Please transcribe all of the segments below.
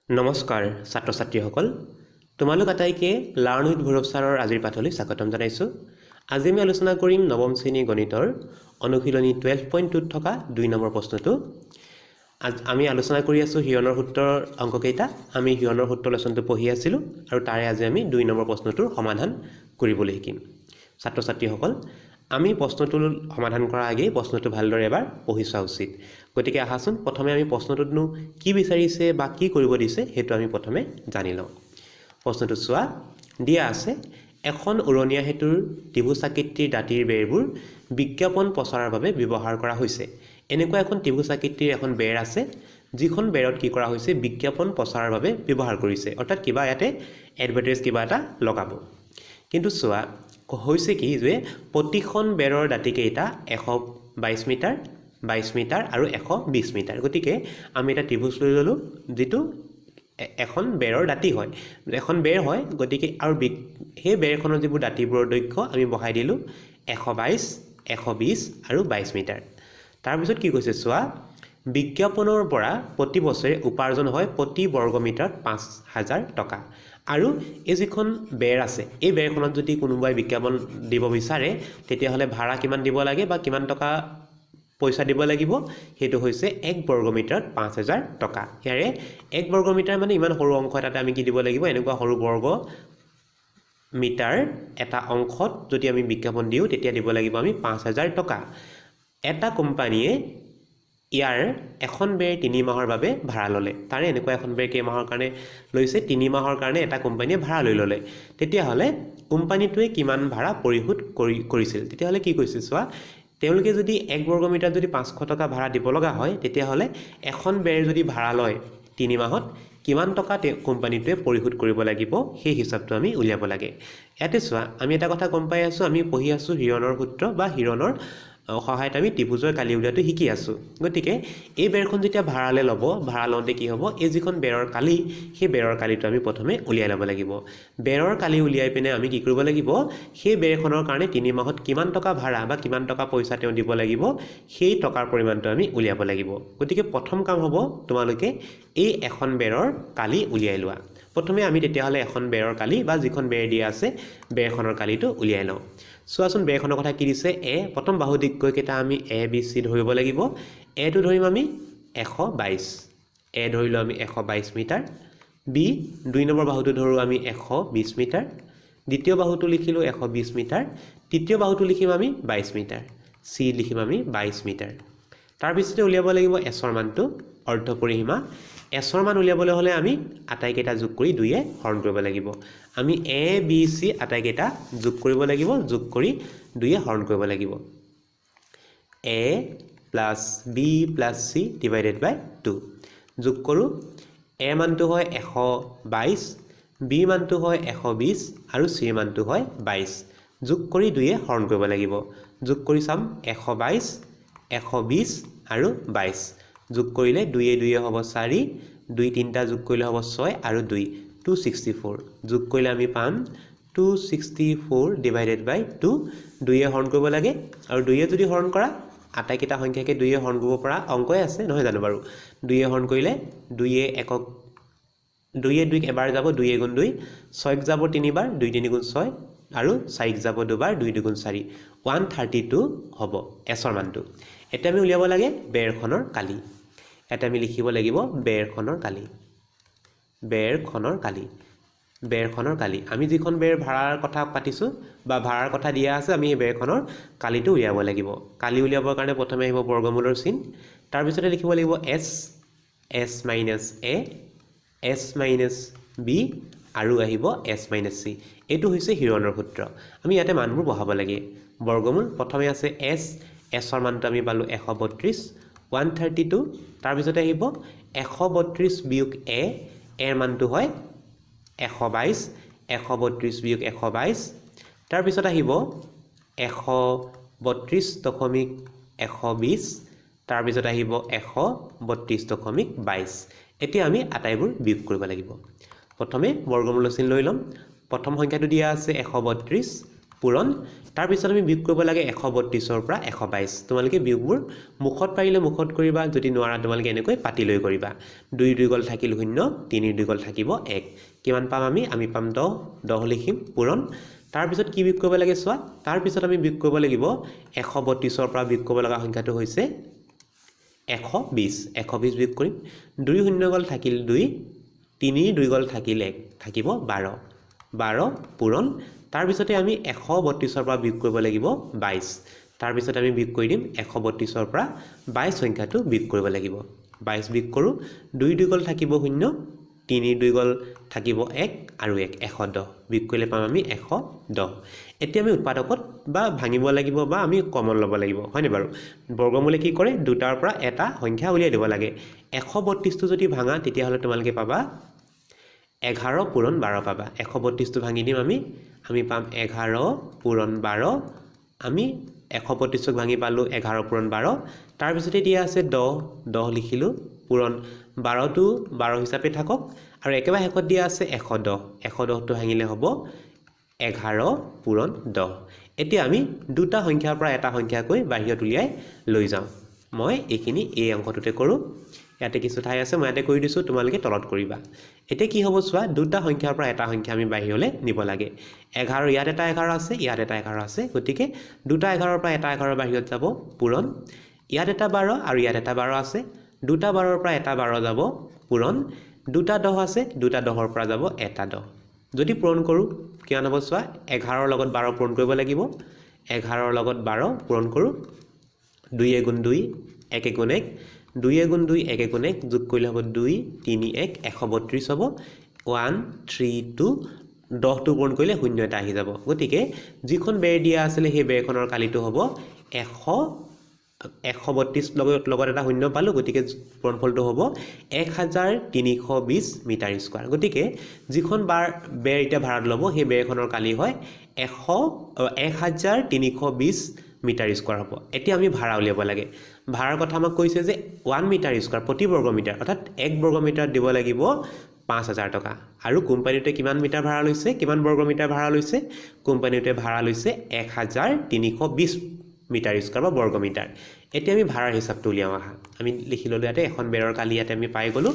নমস্কাৰ ছাত্ৰ ছাত্ৰীসকল, তোমালোক আটাইকে লাৰ্ণ উইথ ভৈৰৱ ছাৰৰ আজিৰ পাঠলৈ স্বাগতম জনাইছোঁ। আজি আমি আলোচনা কৰিম নৱম শ্ৰেণীৰ গণিতৰ অনুশীলনী 12.2ত থকা 2 নম্বৰ প্ৰশ্নটো। আজ আমি আলোচনা কৰি আছোঁ হিৰণৰ সূত্ৰৰ অংককেইটা। আমি হিৰণৰ সূত্ৰ লেচনটো পঢ়ি আছিলোঁ আৰু তাৰে আজি আমি 2 নম্বৰ প্ৰশ্নটোৰ সমাধান কৰিবলৈ শিকিম। ছাত্ৰ ছাত্ৰীসকল, আমি প্ৰশ্নটো সমাধান কৰাৰ আগেয়ে প্ৰশ্নটো ভালদৰে এবাৰ পঢ়ি চোৱা উচিত। গতিকে আহাচোন, প্ৰথমে আমি প্ৰশ্নটোতনো কি বিচাৰিছে বা কি কৰিব দিছে, সেইটো আমি প্ৰথমে জানি লওঁ। প্ৰশ্নটো চোৱা, দিয়া আছে, এখন উৰণীয়া সেতুৰ ত্ৰিভুজ আকৃতিৰ দাঁতিৰ বেৰবোৰ বিজ্ঞাপন প্ৰচাৰৰ বাবে ব্যৱহাৰ কৰা হৈছে। এনেকুৱা এখন ত্ৰিভুজ আকৃতিৰ এখন বেৰ আছে, যিখন বেৰত কি কৰা হৈছে? বিজ্ঞাপন প্ৰচাৰৰ বাবে ব্যৱহাৰ কৰিছে, অৰ্থাৎ কিবা ইয়াতে এডভাৰটাইজ কিবা এটা লগাব। কিন্তু চোৱা, হৈছে কি যে প্ৰতিখন বেৰৰ দাঁতিকেইটা 122 মিটাৰ, 22 মিটাৰ আৰু 120 মিটাৰ। গতিকে আমি এটা ত্ৰিভুজ লৈ ল'লোঁ, যিটো এখন বেৰৰ দাঁতি হয়, এখন বেৰ হয়। গতিকে আৰু সেই বেৰখনৰ যিবোৰ দাঁতিবোৰৰ দৈৰ্ঘ্য আমি বহাই দিলোঁ 122, 120 আৰু 22 মিটাৰ। তাৰপিছত কি কৈছে চোৱা, বিজ্ঞাপনৰ পৰা প্ৰতি বছৰে উপাৰ্জন হয় প্ৰতি বৰ্গ মিটাৰত 5000 টকা। আৰু এই যিখন বেৰ আছে, এই বেৰখনত যদি কোনোবাই বিজ্ঞাপন দিব বিচাৰে, তেতিয়াহ'লে ভাড়া কিমান দিব লাগে বা কিমান টকা পইচা দিব লাগিব? সেইটো হৈছে এক বৰ্গ মিটাৰত 5000 টকা। ইয়াৰে এক বৰ্গ মিটাৰ মানে ইমান সৰু অংশ এটাতে আমি কি দিব লাগিব? এনেকুৱা সৰু বৰ্গ মিটাৰ এটা অংশত যদি আমি বিজ্ঞাপন দিওঁ, তেতিয়া দিব লাগিব আমি 5000 টকা। এটা কোম্পানীয়ে ইয়াৰ এখন বেৰ 3 মাহৰ বাবে ভাড়া ল'লে। তাৰে এনেকুৱা এখন বেৰ কেইমাহৰ কাৰণে লৈছে? 3 মাহৰ কাৰণে এটা কোম্পানীয়ে ভাড়া লৈ ল'লে। তেতিয়াহ'লে কোম্পানীটোৱে কিমান ভাড়া পৰিশোধ কৰিছিল? তেতিয়াহ'লে কি কৈছে চোৱা, তেওঁলোকে যদি এক বৰ্গ মিটাৰ যদি 500 টকা ভাড়া দিব লগা হয়, তেতিয়াহ'লে এখন বেৰ যদি ভাড়া লয় 3 মাহত কিমান টকা কোম্পানীটোৱে পৰিশোধ কৰিব লাগিব, সেই হিচাপটো আমি উলিয়াব লাগে। ইয়াতে চোৱা, আমি এটা কথা গম পাই আছোঁ, আমি পঢ়ি আছোঁ হিৰণৰ সূত্ৰ বা হিৰণৰ সহায়ত আমি ত্ৰিভুজৰ কালি উলিওৱাটো শিকি আছোঁ। গতিকে এই বেৰখন যেতিয়া ভাড়ালৈ ল'ব, ভাড়া লওঁতে কি হ'ব? এই যিখন বেৰৰ কালি, সেই বেৰৰ কালিটো আমি প্ৰথমে উলিয়াই ল'ব লাগিব। বেৰৰ কালি উলিয়াই পিনে আমি কি কৰিব লাগিব? সেই বেৰখনৰ কাৰণে 3 মাহত কিমান টকা ভাড়া বা কিমান টকা পইচা তেওঁ দিব লাগিব, সেই টকাৰ পৰিমাণটো আমি উলিয়াব লাগিব। গতিকে প্ৰথম কাম হ'ব তোমালোকে এই এখন বেৰৰ কালি উলিয়াই লোৱা। প্ৰথমে আমি তেতিয়াহ'লে এখন বেৰৰ কালি বা যিখন বেৰ দিয়া আছে, বেৰখনৰ কালিটো উলিয়াই লওঁ। চোৱাচোন, বেৰখনৰ কথা কি দিছে? এ প্ৰথম বাহু দৈৰ্ঘ্যকেইটা আমি এ, বি, চি ধৰিব লাগিব। এটো ধৰিম আমি 122। এ ধৰিলোঁ আমি 122 মিটাৰ। বি, 2 নম্বৰ বাহুটো ধৰোঁ আমি 120 মিটাৰ। দ্বিতীয় বাহুটো লিখিলোঁ 120 মিটাৰ। তৃতীয় বাহুটো লিখিম আমি 22 মিটাৰ। চি লিখিম আমি 22 মিটাৰ। তাৰপিছতে উলিয়াব লাগিব এছৰ মানটো, অৰ্ধ পৰিসীমা। এছৰ মান উলিয়াবলৈ হ'লে আমি আটাইকেইটা যোগ কৰি দুয়ে হৰণ কৰিব লাগিব। আমি এ, বি, চি আটাইকেইটা যোগ কৰিব লাগিব, যোগ কৰি দুয়ে হৰণ কৰিব লাগিব। A plus B plus C divided by 2। যোগ কৰোঁ। এ মানটো হয় 122, বি মানটো হয় 120 আৰু চিৰ মানটো হয় 22। যোগ কৰি দুয়ে হৰণ কৰিব লাগিব। যোগ কৰি চাম, 122, 120 আৰু 22 যোগ কৰিলে দুয়ে দুয়ে হ'ব চাৰি, দুই তিনিটা যোগ কৰিলে হ'ব ছয় আৰু দুই, 264। যোগ কৰিলে আমি পাম 264 divided by 2। দুয়ে হৰণ কৰিব লাগে আৰু দুয়ে যদি হৰণ কৰা, আটাইকেইটা সংখ্যাকে দুয়ে হৰণ কৰিব পৰা অংকই আছে, নহয় জানো বাৰু? দুয়ে হৰণ কৰিলে দুয়ে একক, দুয়ে দুইক এবাৰ যাব, দুই এগুণ দুই। ছয়ক যাব তিনিবাৰ, দুই তিনি গুণ ছয় আৰু চাৰিক যাব দুবাৰ, দুই দুগুণ চাৰি। 132 হ'ব এছৰ মানটো। এতিয়া আমি উলিয়াব লাগে বেৰখনৰ কালি। ইয়াতে আমি লিখিব লাগিব বেৰখনৰ কালি। বেৰখনৰ কালি, বেৰখনৰ কালি, আমি যিখন বেৰ ভাড়াৰ কথা পাতিছোঁ বা ভাড়াৰ কথা দিয়া আছে, আমি সেই বেৰখনৰ কালিটো উলিয়াব লাগিব। কালি উলিয়াবৰ কাৰণে প্ৰথমে আহিব বৰ্গমূলৰ চিন। তাৰপিছতে লিখিব লাগিব S, S minus A, S minus B আৰু আহিব এছ মাইনাছ চি। এইটো হৈছে হিৰণৰ সূত্ৰ। আমি ইয়াতে মানবোৰ বহাব লাগে। বৰ্গমূল, প্ৰথমে আছে এছ। এছৰ মানটো আমি পালোঁ 132, 132। তাৰপিছতে আহিব 132 বিয়োগ এ। এৰ মানটো হয় 122। 132 বিয়োগ 122। তাৰপিছত আহিব 132.120। তাৰপিছত আহিব 132.22। এতিয়া আমি আটাইবোৰ বিয়োগ কৰিব লাগিব। প্ৰথমে বৰ্গমূলৰ চিন লৈ ল'ম। প্ৰথম সংখ্যাটো দিয়া আছে 132। পূৰণ। তাৰপিছত আমি বিয়োগ কৰিব লাগে 132ৰ পৰা 122। তোমালোকে বিয়োগবোৰ মুখত পাৰিলে মুখত কৰিবা, যদি নোৱাৰা তোমালোকে এনেকৈ পাতি লৈ কৰিবা। 2 2 গ'ল থাকিল 0, 3 2 গ'ল থাকিব 1। কিমান পাম আমি? আমি পাম 10, 10 লিখিম পূৰণ। তাৰপিছত কি বিয়োগ কৰিব লাগে চোৱা, তাৰপিছত আমি বিয়োগ কৰিব লাগিব 132ৰ পৰা বিয়োগ কৰিব লগা সংখ্যাটো হৈছে 120। 120 বিয়োগ কৰিম, 2 0 গ'ল থাকিল 2, 3 2 গ'ল থাকিল 1, থাকিব 12, 12 পূৰণ। তাৰপিছতে আমি 132ৰ পৰা বিয়োগ কৰিব লাগিব 22। তাৰপিছত আমি বিয়োগ কৰি দিম 132ৰ পৰা 22 সংখ্যাটো বিয়োগ কৰিব লাগিব। 22 বিয়োগ কৰোঁ, 2 2 গ'ল থাকিব 0, 3 2 গ'ল থাকিব 1 আৰু 1, 110। বিয়োগ কৰিলে পাম আমি 110। এতিয়া আমি উৎপাদকত বা ভাঙিব লাগিব বা আমি কমন ল'ব লাগিব, হয়নে বাৰু? বৰ্গমূলে কি কৰে, দুটাৰ পৰা এটা সংখ্যা উলিয়াই দিব লাগে। 132টো যদি ভাঙা তেতিয়াহ'লে তোমালোকে পাবা 11 পূৰণ 12 পাবা। 132টো ভাঙি দিম আমি, আমি পাম 11 পূৰণ 12। আমি 132ক ভাঙি পালোঁ 11 পূৰণ 12। তাৰপিছতে দিয়া আছে 10, 10 লিখিলোঁ পূৰণ 12টো 12 হিচাপে থাকক, আৰু একেবাৰে শেষত দিয়া আছে 110। 110টো ভাঙিলে হ'ব 11 পূৰণ 10। এতিয়া আমি দুটা সংখ্যাৰ পৰা এটা সংখ্যাকৈ বাহিৰত উলিয়াই লৈ যাওঁ। মই এইখিনি এই অংশটোতে কৰোঁ, ইয়াতে কিছু ঠাই আছে, মই ইয়াতে কৰি দিছোঁ, তোমালোকে তলত কৰিবা। এতিয়া কি হ'ব চোৱা, দুটা সংখ্যাৰ পৰা এটা সংখ্যা আমি বাহিৰলৈ নিব লাগে। 11, ইয়াত এটা 11 আছে, ইয়াত এটা 11 আছে, গতিকে দুটা 11ৰ পৰা এটা 11 বাহিৰত যাব পূৰণ। ইয়াত এটা 12 আৰু ইয়াত এটা 12 আছে, দুটা 12ৰ পৰা এটা 12 যাব পূৰণ। দুটা 10 আছে, দুটা 10ৰ পৰা যাব এটা 10। যদি পূৰণ কৰোঁ কিমান হ'ব চোৱা, 11ৰ লগত 12 পূৰণ কৰিব লাগিব। 11ৰ লগত 12 পূৰণ কৰোঁ, 2 এগুণ 2, 1 এগুণ 1, 2 এগুণ 2, 1 এগুণ 1, যোগ কৰিলে হ'ব 2 3 1, 132 হ'ব। 1 3 2, 10টো পূৰণ কৰিলে 0 এটা আহি যাব। গতিকে যিখন বেৰ দিয়া আছিলে সেই বেৰখনৰ কালিটো হ'ব 132 লগত এটা 0 পালোঁ, গতিকে পূৰণফলটো হ'ব 1320 মিটাৰ স্কুৱাৰ। গতিকে যিখন বেৰ এতিয়া ভাড়াত ল'ব সেই বেৰখনৰ কালি হয় 1320 মিটাৰ স্কুৱাৰ হ'ব। এতিয়া আমি ভাড়া উলিয়াব লাগে। ভাড়াৰ কথা আমাক কৈছে যে 1 মিটাৰ স্কুৱাৰ প্ৰতি বৰ্গ মিটাৰ, অৰ্থাৎ 1 বৰ্গ মিটাৰত দিব লাগিব 5000 টকা। আৰু কোম্পানীটোৱে কিমান মিটাৰ ভাড়া লৈছে, কিমান বৰ্গ মিটাৰ ভাড়া লৈছে? কোম্পানীটোৱে ভাড়া লৈছে 1320 মিটাৰ স্কুৱাৰ বা বৰ্গ মিটাৰ। এতিয়া আমি ভাড়াৰ হিচাপটো উলিয়াওঁ আহা। আমি লিখি ল'লোঁ ইয়াতে এখন বেৰৰ কালি ইয়াতে আমি পাই গ'লোঁ।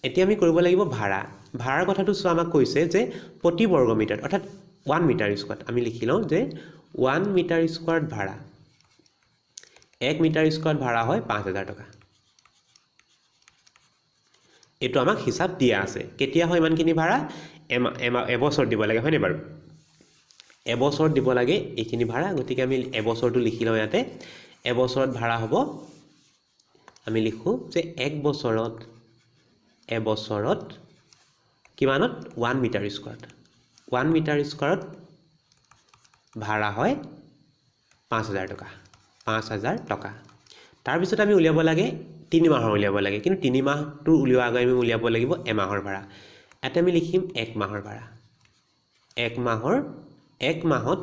এতিয়া আমি কৰিব লাগিব ভাড়া। ভাড়াৰ কথাটো চোৱা, আমাক কৈছে যে প্ৰতি বৰ্গ মিটাৰ, অৰ্থাৎ 1 মিটাৰ স্কুৱাৰত আমি লিখি লওঁ যে 1 মিটাৰ স্কুৱাৰত ভাড়া, 1 মিটাৰ স্কুৱাৰত ভাড়া হয় 5000 টকা। এইটো আমাক হিচাপ দিয়া আছে। কেতিয়া হয় ইমানখিনি ভাড়া? এবছৰ দিব লাগে, হয়নে বাৰু? এবছৰত দিব লাগে এইখিনি ভাড়া। গতিকে আমি এবছৰটো লিখি লওঁ ইয়াতে। এবছৰত ভাড়া হ'ব, আমি লিখোঁ যে এবছৰত কিমানত? 1 মিটাৰ স্কুৱাৰত, 1 মিটাৰ স্কুৱাৰত ভাড়া হয় 5000 টকা, 5000 টকা। তাৰপিছত আমি উলিয়াব লাগে 3 মাহৰ উলিয়াব লাগে, কিন্তু 3 মাহটো উলিওৱাৰ আগত আমি উলিয়াব লাগিব এমাহৰ ভাড়া। ইয়াতে আমি লিখিম 1 মাহৰ ভাড়া। এক মাহত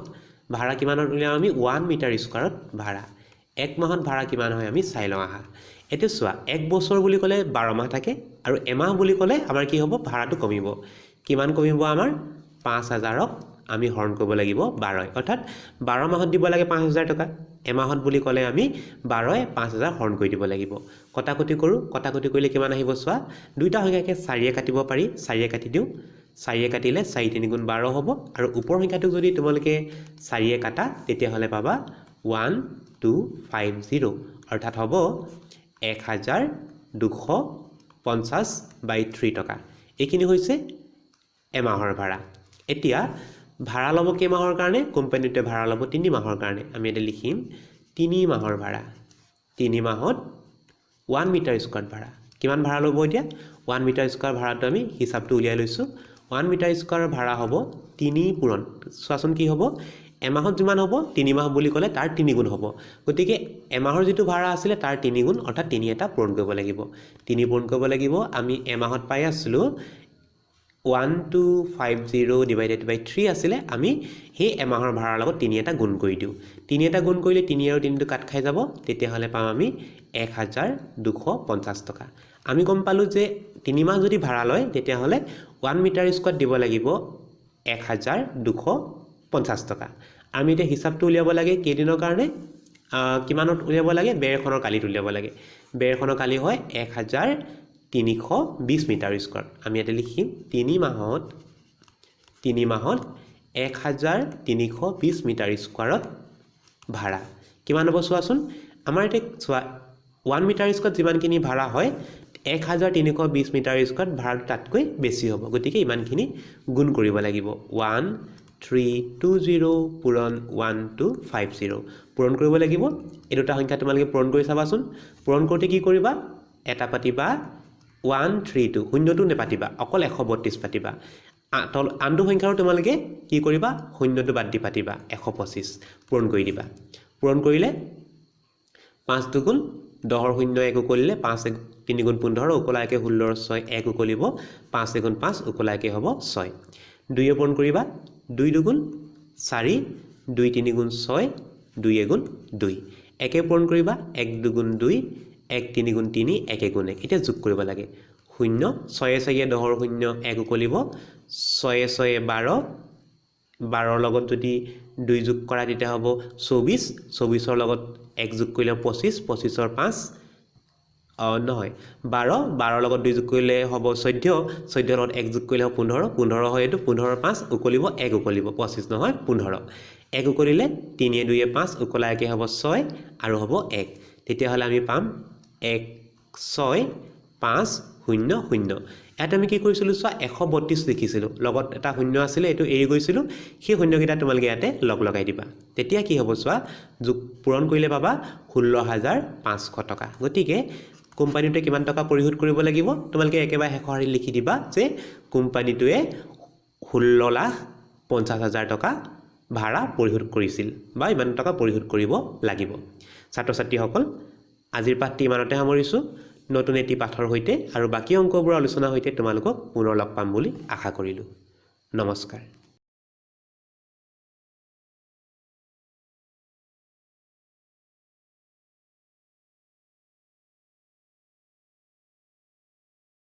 ভাড়া কিমানত উলিয়াম আমি? 1 মিটাৰ স্কুৱাৰত ভাড়া। 1 মাহত ভাড়া কিমান হয় আমি চাই লওঁ আহা। এতিয়া চোৱা, 1 বছৰ বুলি ক'লে 12 মাহ থাকে, আৰু এমাহ বুলি ক'লে আমাৰ কি হ'ব? ভাড়াটো কমিব। কিমান কমিব আমাৰ? 5000ক আমি হৰণ কৰিব লাগিব 12, অৰ্থাৎ 12 মাহত দিব লাগে 5000 টকা। এমাহত বুলি ক'লে আমি 12 5000 হৰণ কৰি দিব লাগিব। কটাকটি কৰোঁ, কটাকটি কৰিলে কিমান আহিব চোৱা, দুইটা সংখ্যাকে 4 কাটিব পাৰি, 4 কাটি দিওঁ। 4 কাটিলে 4 3 গুণ 12 হ'ব, আৰু ওপৰ সংখ্যাটোক যদি তোমালোকে 4 কাটা তেতিয়াহ'লে পাবা 1250, অৰ্থাৎ হ'ব 1250 বাই 3 টকা। এইখিনি হৈছে এমাহৰ ভাড়া। এতিয়া ভাড়া ল'ব কেইমাহৰ কাৰণে? কোম্পানীটোৱে ভাড়া ল'ব 3 মাহৰ কাৰণে। আমি এতিয়া লিখিম 3 মাহৰ ভাড়া। 3 মাহত 1 মিটাৰ স্কুৱাৰ ভাড়া কিমান ভাড়া ল'ব? এতিয়া 1 মিটাৰ স্কুৱাৰ ভাড়াটো আমি হিচাপটো উলিয়াই লৈছোঁ। 1 মিটাৰ স্কুৱাৰ ভাড়া হ'ব 3 পূৰণ, চোৱাচোন কি হ'ব, এমাহত যিমান হ'ব 3 মাহ বুলি ক'লে তাৰ 3 গুণ হ'ব। গতিকে এমাহৰ যিটো ভাড়া আছিলে তাৰ 3 গুণ, অৰ্থাৎ 3 এটা পূৰণ কৰিব লাগিব। 3 পূৰণ কৰিব লাগিব। আমি এমাহত পাই আছিলোঁ 1250 ডিভাইডেড বাই 3 আছিলে, আমি সেই এমাহৰ ভাড়াৰ লগত 3 এটা গুণ কৰি দিওঁ। 3 এটা গুণ কৰিলে 3 আৰু 3টো কাট খাই যাব, তেতিয়াহ'লে পাম আমি 1250 টকা। আমি গম পালোঁ যে 3 মাহ যদি ভাড়া লয় তেতিয়াহ'লে 1 মিটাৰ স্কুৱাৰ দিব লাগিব 1250 টকা, আমি এতিয়া হিচাপটো উলিয়াব লাগে কেইদিনৰ কাৰণে, কিমানত উলিয়াব লাগে, বেৰখনৰ কালিত উলিয়াব লাগে। বেৰখনৰ কালি হয় 1320 মিটাৰ স্কোৱাৰ। আমি ইয়াতে লিখিম তিনি মাহত 1320 মিটাৰ স্কোৱাৰত ভাড়া কিমান হ'ব চোৱাচোন। আমাৰ এতিয়া চোৱা, 1 মিটাৰ স্কোৱাৰত যিমানখিনি ভাড়া হয়, 1320 মিটাৰ স্কোৱাৰত ভাড়াটো তাতকৈ বেছি হ'ব। গতিকে ইমানখিনি গুণ কৰিব লাগিব। 1320 পূৰণ 1250 পূৰণ কৰিব লাগিব। এই দুটা সংখ্যা তোমালোকে পূৰণ কৰি চাবাচোন। পূৰণ কৰোঁতে কি কৰিবা? এটা পাতিবা 132, শূন্যটো নেপাতিবা, অকল 132 পাতিবা। তল আনটো সংখ্যাৰো তোমালোকে কি কৰিবা? শূন্যটো বাদ দি পাতিবা 125। পূৰণ কৰি দিবা। পূৰণ কৰিলে পাঁচ দুগুণ দহৰ শূন্য এক উকলিলে, পাঁচ এক তিনি গুণ 15, উকলা একে 16ৰ ছয় এক উকলিব, পাঁচ এগুণ পাঁচ, উকলা একে হ'ব ছয়। দুয়ে পূৰণ কৰিবা, দুই দুগুণ চাৰি, দুই তিনি গুণ ছয়, দুই এগুণ দুই। একে পূৰণ কৰিবা, এক দুগুণ দুই, এক তিনি গুণ তিনি, এক এগুণ এক। এতিয়া যোগ কৰিব লাগে। শূন্য, ছয়ে চাৰিয়ে দহৰ শূন্য এক উকলিব, ছয়ে ছয়ে 12, 12ৰ লগত যদি দুই যোগ কৰা তেতিয়া হ'ব 24, 24ৰ লগত এক যোগ কৰিলে 25, 25ৰ পাঁচ, নহয়, 12, 12ৰ লগত দুই যোগ কৰিলে হ'ব 14, 14ৰ লগত এক যোগ কৰিলে হ'ব 15, 15 হয় এইটো, 15ৰ পাঁচ উকলিব, এক উকলিব, 25 নহয় 15। এক উকলিলে তিনিয়ে দুয়ে পাঁচ, উকলা একে হ'ব ছয় আৰু হ'ব এক। তেতিয়াহ'লে আমি পাম 16500। ইয়াত আমি কি কৰিছিলোঁ চোৱা, 132 লিখিছিলোঁ, লগত এটা শূন্য আছিলে, এইটো এৰি গৈছিলোঁ। সেই শূন্যকেইটা তোমালোকে ইয়াতে লগ লগাই দিবা। তেতিয়া কি হ'ব চোৱা, যোগ পূৰণ কৰিলে পাবা 16,500 টকা। গতিকে কোম্পানীটোৱে কিমান টকা পৰিশোধ কৰিব লাগিব? তোমালোকে একেবাৰে শেষৰ শাৰীত লিখি দিবা যে কোম্পানীটোৱে 16,50,000 টকা ভাড়া পৰিশোধ কৰিছিল বা ইমান টকা পৰিশোধ কৰিব লাগিব। ছাত্ৰ ছাত্ৰীসকল, আজিৰ পাঠটি ইমানতে সামৰিছোঁ। নতুন এটি পাঠৰ সৈতে আৰু বাকী অংকবোৰৰ আলোচনাৰ সৈতে তোমালোকক পুনৰ লগ পাম বুলি আশা কৰিলোঁ। নমস্কাৰ।